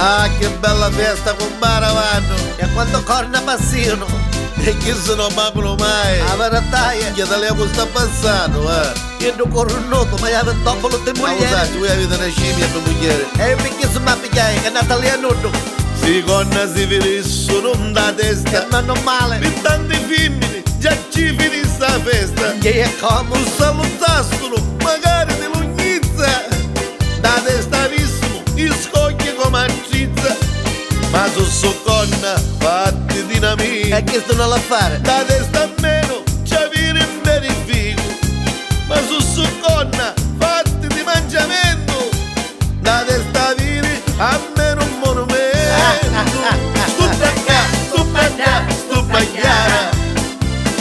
Ah, che bella festa cumpari avannu! E quantu corna passìanu! E chissi non mancunu mai! A verità è. Chi talìa cu sta passannu, va! Chiddu curnutu ma javi 'n toppulu di Ma u muglieri! sacciu, vui aviti na scimia pi mugghieri! E ju pi chissu m'a pigghiai, ca n'a talìa nuddu! Si corna si virissunu nta testa. E menu mali! Pi tanti fimmini già ci finissi a festa! Chi è comu? U salutassunu macari di lugnizza! Nta testa avissimu i scogghi comu a trizza! Ma su su corna fatti di n'amicu. E chistu non l'ha fari! Nta testa almenu ci aviri 'n beri ficu! Ma su su corna fatti di mangiamentu. Nta testa aviri almenu 'n monumentu! Stuppa ccà, stuppa ddà, stuppa chiara!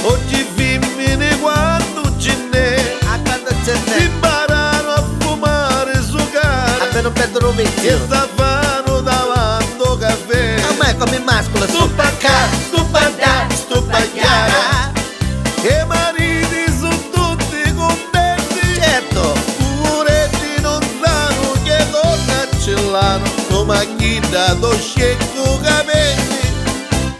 Oggi fimmini quantu ci nn'è. A quantu ci nn'è. Si 'mparanu a fumari sucara. Appena perdunu u viziu. E s'a fanu davanti o cafè. A me comu i masculi su. Stuppa ccà, stuppa ddà, stuppa chiara. E mariti su tutti cuntenti. Certo. Puvureddi non sanu che corna ci l'hanu comu a chidda do sceccu ca penni.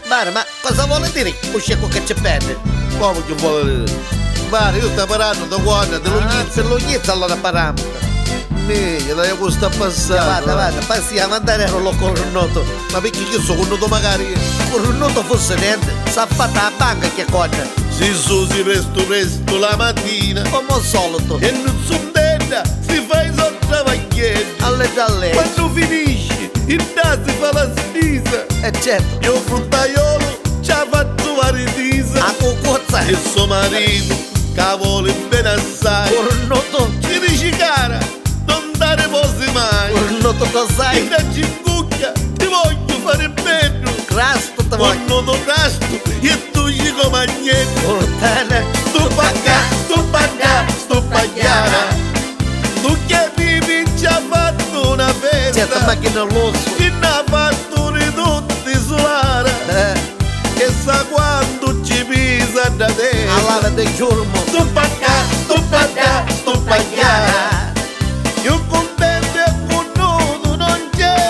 Mbari, ma cosa voli diri u sceccu ca ci penni? Comu chi voli diri? Mbari, io sta parrannu do corna, di lugnizza. Ah, di lugnizza allora parramu. Minchia, talìa cu sta passannu. Vada, vada, passiamo, andare ero lo cornuto. Ma picchì chissu curnutu macari? Curnutu fussi nenti, s'ha fatta a banca che corna. Si susi prestu prestu la matina. Comu o solitu. E nuzzundedda si fa i so travagghieddi. Alleggiu alleggiu. Quannu finisci, idda si fa la spisa. E certu. E u fruttaiolu ci ha fa truvari tisa. A cucuzza. E so maritu, ca voli beni assai. Curnutu. Ci dici cara, non t'arriposi mai. Curnutu cos'hai? Idda ci 'ncucchia, ti vogghiu fari beddu. Crastu ti vogghiu. Curnutu crastu e duci comu agneddu. Purtana. Stuppa ccà, stuppa ddà, stuppa chiara. Tu che pipi ci ha fattu na festa. Certo machina lussu. Ci n'ha fattu di tutti i sulara. Eh. E sa quantu ci pisa dda testa. A lava di giurmu. Stuppa ccà, stuppa ddà, stuppa chiara. Chiù cuntenti e curnutu non c'è.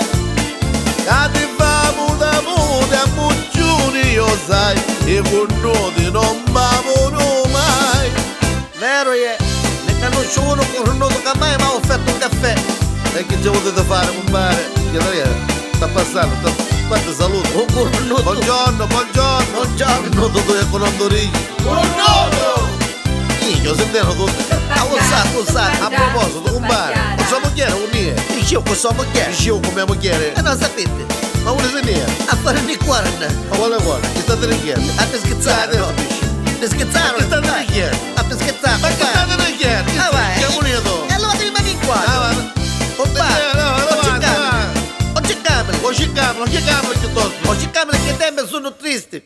Ca ti fa muta muta e ammucciuni o sai. I curnuti non bavunu mai. Veru è, ne canusciu unu curnutu ca mai m'ha offertu un caffè. E chi ci putiti fari, cumpari? Chi talìa, sta passannu, sta fatti saluta. U curnutu. Bongiorno, bongiorno. Bongiorno. Curnutu tu e cu non tu dici. Curnutu! Minchia, u sintenu tutti. Ah, u sa, u sa. A propositu, cumpari, cu so mugghieri unni è? Nisciu cu so mugghieri. Nisciu cu me mugghieri? E non sapiti? Ma unni si nni è? A fari li corna. Ma quali corna? Chi state diciennu? A pischizzari. Chi Pischizzari. state diciennu? A pischizzari. Ma chi state diciennu? Ah, vai. Che munitu? E allora ti rimani qua. Ah, va. Compà, o ci camini. O ci camini. O ci camini, o ci camini piuttosto. O ci camini che tempi sono tristi.